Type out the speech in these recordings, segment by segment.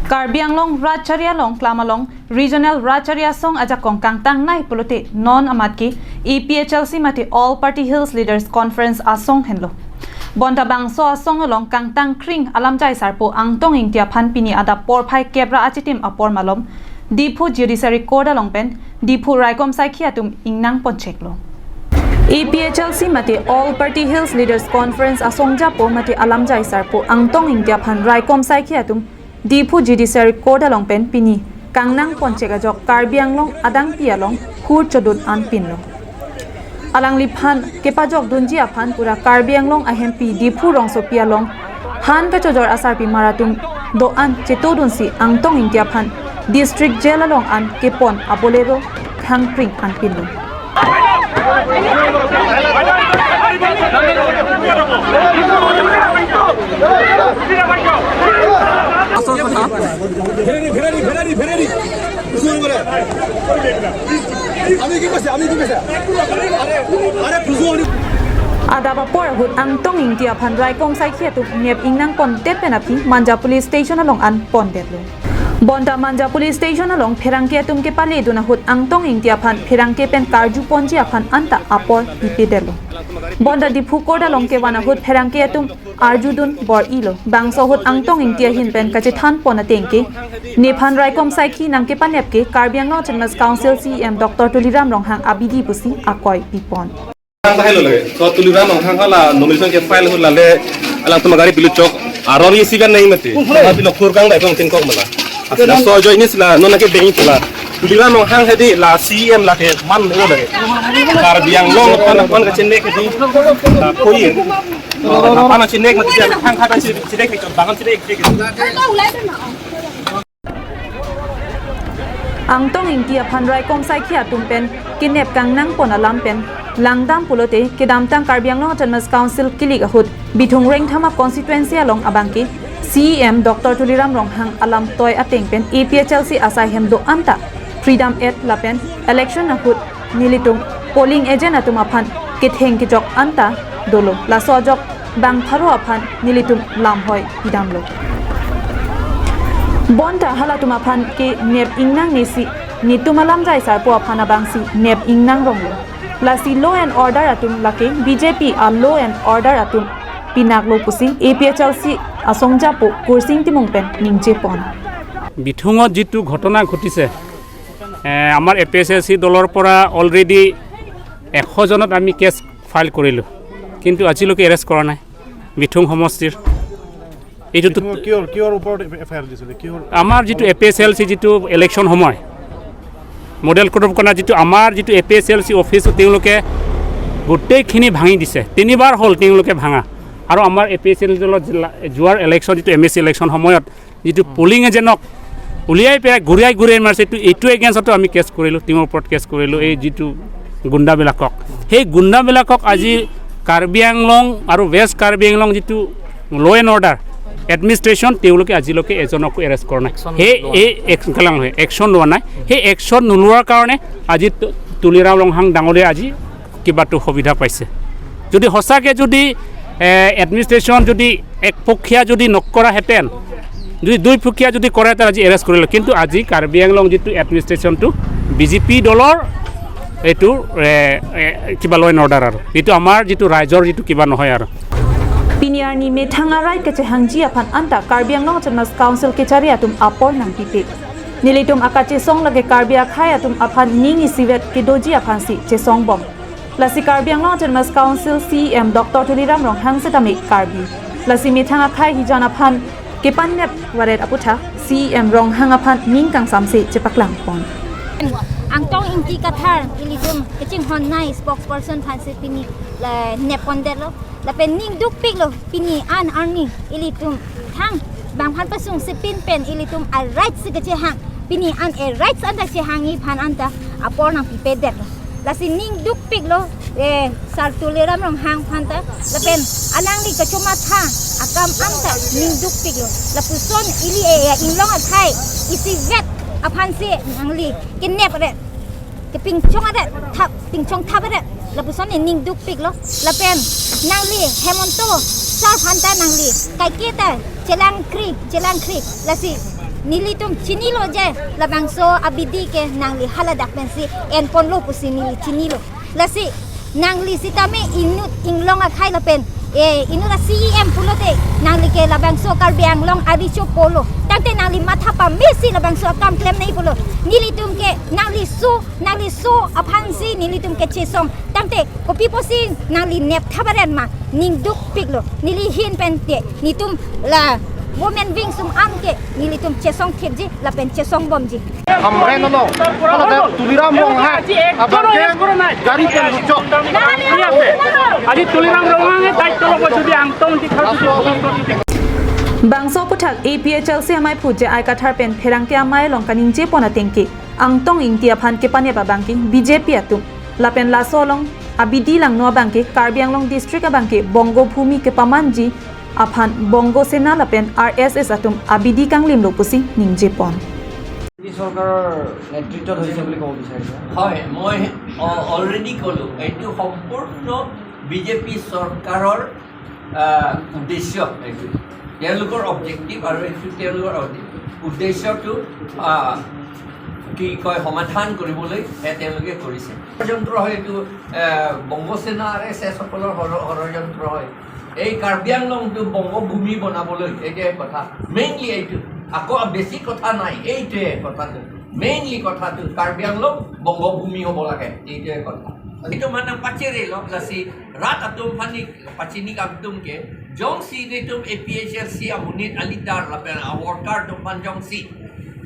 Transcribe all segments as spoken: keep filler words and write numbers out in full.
Karbi Anglong Ratchari along klam along Regional Ratchari Asong ajakong kangtangnei pulote non amat ke A P H L C mate All Party Hills Leaders Conference asong henlo. Bonta bangso asong along kangtang kring alamjai sarpo Angtong Ingti aphan pini adap porphai kep ra achitim apor malom Diphu Judiciary Court along pen Diphu raikom saikhi atum ingnang poncheklo. A P H L C mate All Party Hills Leaders Conference asong japo mate alamjai sarpo Angtong Ingti aphan raikom saikhi atum Diphu Judiciary Court along pen pini kangnang ponchek ajok Karbi Anglong adangpi along hur chodun an pinlo. Alangliphan kepajok dunji aphan pura Karbi Anglong ahempi Diphu rongsopi along han kachojor asarpimar atum do-an chetodunsi Angtong Ingti aphan District Jail along an kepon a-Bolero khangpring an pinlo. Adap apor ahut Angtong Ingti aphan raikom saikhi atum nep ingnang pondet pen aphi Manja Police Station along an pondetlo. Bonta Manja Police Station along pherangke atum kepaledun ahut Angtong Ingti aphan pherangke pen karju ponji aphan anta apor pipedetlo. Bonta Diphu Court along kevan ahut pherangke atum arjudun bor-ilo. Bangso ahut Angtong Ingti ahin pen kachethan pon ateng ke nephan raikom saikhi nangkepanep ke Karbi Anglong Autonomous Council C E M Doctor Tuliram Ronghang abidi pusi akoi pipon. Hang tahai lo lagi. So Tuliram Ronghang hala nomination ke file hula le alangtum agari pilu chok. Arong isi kan nahi mati. Tapi lo kurang dai kong tingkok mala. Asla so jo ini sila non ke dei sila. Tuliram Ronghang hedi la C E M la ke man lo lagi. Karbi Anglong pan pan ke chinne ke di. La koi. Pan chinne mati hang kata chinne ke bangan chinne ke. Angtong Ingti aphan raikom saikhi atum pen kenep kangnang pon alam pen langdam pulote kedamtang Karbi Anglong Autonomous Council kilik ahut Bithung Rengthama constituency along abangke C E M Doctor Tuliram Ronghang alam toi ateng pen A P H L C asai hem do-an ta Freedom Act lapen election ahut nelitum polling agent atum aphan ketheng kejok anta dolo. Laso ajok bang pharo aphan nelitum lamhoi pidamlo. Bonta halatum aphan ke nep ingnang nesi netum alamjai sarpo aphan abangsi nep ingnang ronglo. Lasi law and order atum lake B J P a law and order atum pinaklo pusi A P H L C asong japo Kursing Timung pen ningje pon. বিথুঙত যিটো ঘটনা ঘটিছে, এ, আমাৰ A P H L চি দলৰ পৰা অলৰেডি এশ জনত আমি কেছ ফাইল কৰিলোঁ, কিন্তু আজিলৈকে এৰেষ্ট কৰা নাই বিথুং সমষ্টিৰ। এইটোতো বিথুঙৰ কিহৰ, কিহৰ ওপৰত এফ আই আৰ দিছিলে? কিহৰ? আমাৰ যিটো এ পি এইচ এল চি যিটো ইলেকশ্যন সময়, মডেল কোড অফ কণ্ডাক্ট যিটো আমাৰ যিটো A P H L C office, তেওঁলোকে গোটেইখিনি ভাঙি দিছে। তিনিবাৰ হ'ল তেওঁলোকে ভাঙা। আৰু আমাৰ এ পি এইচ এল চি দলৰ জিলা, যোৱাৰ ইলেকশ্যন যিটো এম এ চি ইলেকশ্যন সময়ত যিটো পলিং এজেণ্টক উলিয়াই পেলাই গুৰিয়াই গুৰিয়াই মাৰিছে, এইটো, এইটো এগেইনষ্টতো আমি কেছ কৰিলোঁ, টিমৰ ওপৰত কেছ কৰিলোঁ, এই যিটো গুণ্ডাবিলাকক। সেই গুণ্ডাবিলাকক আজি কাৰ্বি আংলং আৰু ৱেষ্ট কাৰ্বি আংলং যিটো ল' এণ্ড অৰ্ডাৰ এডমিনিষ্ট্ৰেশ্যন, তেওঁলোকে আজিলৈকে এজনকো এৰেষ্ট কৰা নাই। একশ্যন সেই লোৱা এই নাই। এক-, কালাং হয়, একশ্যন লোৱা নাই। সেই একশ্যন নোলোৱাৰ কাৰণে আজি তু-, তুলিৰাম ৰংহাং ডাঙৰীয়া আজি কিবাটো সুবিধা পাইছে। যদি সঁচাকে যদি, এ, এডমিনিষ্ট্ৰেশ্যন যদি একপক্ষীয়া যদি নকৰাহেঁতেন, যদি দুইপক্ষীয়া যদি কৰেহেঁতেন, আজি এৰেষ্ট কৰিলে। কিন্তু আজি কাৰ্বি আংলং যিটো এডমিনিষ্ট্ৰেশ্যনটো বি জে পি দলৰ এইটো, এ, এ, কিবা ল' এণ্ড অৰ্ডাৰ আৰু। এইটো আমাৰ যিটো ৰাইজৰ যিটো কিবা নহয় আৰু। Pini arni methang arai kachehangji aphan anta Karbi Anglong Autonomous Council kechari atum apor nangpipe. Nelitum akachesong lake Karbi akhei atum aphan ning isivet kedoji aphansi chesong bom. Lasi Karbi Anglong Autonomous Council C E M Doctor Tuliram Ronghang setame Karbi. Lasi methang akhei hijan aphan kepanep varet aputhak C E M Ronghang aphan ning kangsamse chepaklang pon. Angtong Ingti Kathar ilitum kachinghon nai spokesperson aphansi pini la nep pondetlo. Lapen ning dukpiklo pini an arni ilitum thang bang aphan pasung sipin pen ilitum a rights si kachehang, pini an a rights anta chehangji aphan anta apor nangpipedetlo. Lasi ning dukpiklo, eh, Sar Tuliram Ronghang aphanta. Lapen alangli kachomatha akam anta ning dukpiklo. Lapuson ili, eh, eh, inglong akhei isivet aphansi nangli kenep ret, kepingchong ret, thap, pingchong thap ret. Lapuson ning dukpiklo. Lapen nangli Hemanta Sar aphanta nangli kaiketa chelangkri, chelangkri. Lasi Nelitum chinilo je labangso abidi ke nangli haladak pensi enponlo pusi neli chinilo. Lasi nangli sitame inut inglong akhai lapen, eh, inut a-C E M pulote nangli ke labangso Karbi Anglong ariso polo. Tangte nangli matha pamesi labangso akam klemnei pulo. Nelitum ke nangli so, nangli so aphansi nelitum ke chesong. Tangte kopi pusi nangli nep thabaren ma, ning dukpiklo. Neli ahin pen te netum la women wing sum an ke nelitum chesong thipji lapen chesong bomji. Amren along, hala Tuliram Ronghang abang ke gari pen luchok. আজি তুলিৰাম ৰংহাঙে দায়িত্ব ল'ব যদি আংটং টিখাৰ যদি Bangso aputhak A P H L C amei aphu J I Kathar pen pherangke amei along kaningje pon ateng ke Angtong Ingti aphan kepanep abang ke B J P atum. Lapen laso along abidi langno abang ke Karbi Anglong district abang ke Bongo Bhumi kepamanji aphan Bongo Sena lapen R S S atum abidi kanglimlo pusi ningje pon. BJP চৰকাৰৰ নেতৃত্বত হৈছে বুলি ক'ব বিচাৰিছে। হয়, মই অ-, already ক'লোঁ, এইটো সম্পূৰ্ণ বিজেপি চৰকাৰৰ, আহ, উদ্দেশ্য এইটো। তেওঁলোকৰ অবজেক্টিভ আৰু এইটো তেওঁলোকৰ অবজেক্টিভ। উদ্দেশ্যটো, আহ, কি কয়, সমাধান কৰিবলৈহে তেওঁলোকে কৰিছে। ষড়যন্ত্ৰ হয় এইটো, আহ, বংগসেনা আৰ এছ এছ সকলৰ ষড়-, ষড়যন্ত্ৰ হয়। এই কাৰ্বি আংলংটো বংগভূমি বনাবলৈ, এইটোৱে কথা। মেইনলি এইটো। আকৌ বেছি কথা নাই, এইটোৱে কথাটো। মেইনলি কথাটো কাৰ্বি আংলং বংগভূমি হ'ব লাগে, এইটোৱে কথা। Ito man nangpachirilo, lasi rat atum aphan nangpachini akam atum ke, jongsi netum A P H L C amonit aleader lapen aworker atum aphan jongsi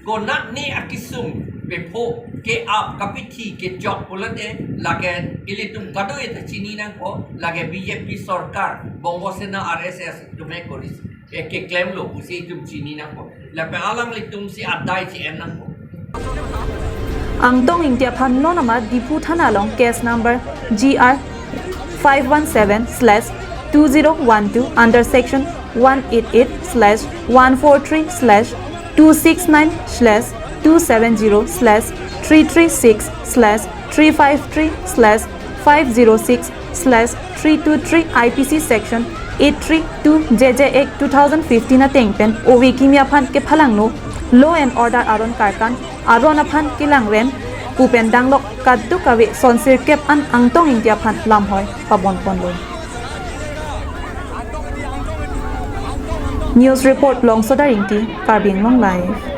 konatne akesung, pepho, ke-ap, kapithi, kechok pulote lake ilitum kadokave ta chini nangpo, lake B J P sorkar, Bongo Sena, R S S atum he koris, eh, keklemlo pusi itum chini nangpo. Lapen alanglitumsi adai chi-en nangpo. Angtong Ingti aphan non amat Diphu thana along case number G R five one seven slash two zero one two under section one eight eight slash one four three slash two six nine slash two seven zero slash three three six slash three five three slash five zero six slash three two three I P C section eight three two J J Act two thousand fifteen ateng pen ove kimi aphan kephalangno law and order aron karkan aron aphan kelangren pu pen danglok kadokave son sirkep an Angtong Ingti aphan lamhoi pabon ponlo. News report Longsodar Ingti, Karbi Anglong Live.